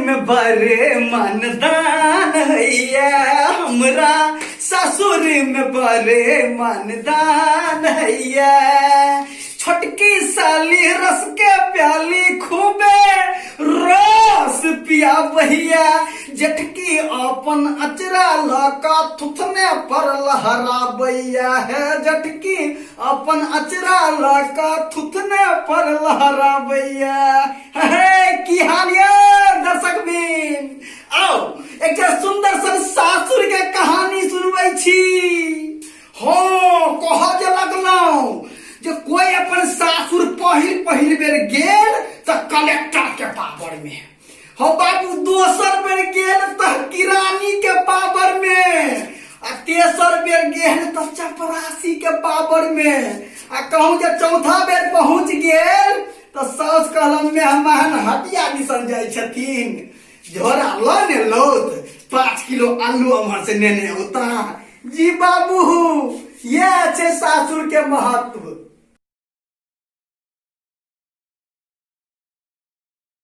में बड़े मानदान हैया, हमरा सासुर में बड़े मानदान हैया। छोटकी साली रस के प्याली खूबे रस पिया बहिया, जेठकी अपन अचरा लऽ कऽ थुथने पर लहराबैया है, जेठकी अपन अचरा लऽ कऽ थुथने पर लहराबैया हे। की हाल ये दर्शक बिन, आओ एकटा सुंदर सन सासुर के कहानी सुनबै छी। हो कह जे लगलहुँ जे कोई अपन सासुर पहिल पहिल बेर गेल तऽ कलेक्टर के पावर में, हो बाबू दोसर बेर गेल तऽ किरानी के पावर में, आ तेसर बेर गेल तऽ चपरासी के पावर में, आ कहूँ जे चौथा बेर पहुँच गेल तऽ साउस कहलन मेहमान हटिया दिसन जाइ छथिन, झोरा लऽ ने लौत, 5 किलो आलू अम्हर से नेने औता। जी बाबू, यह छै सासुर के महत्व।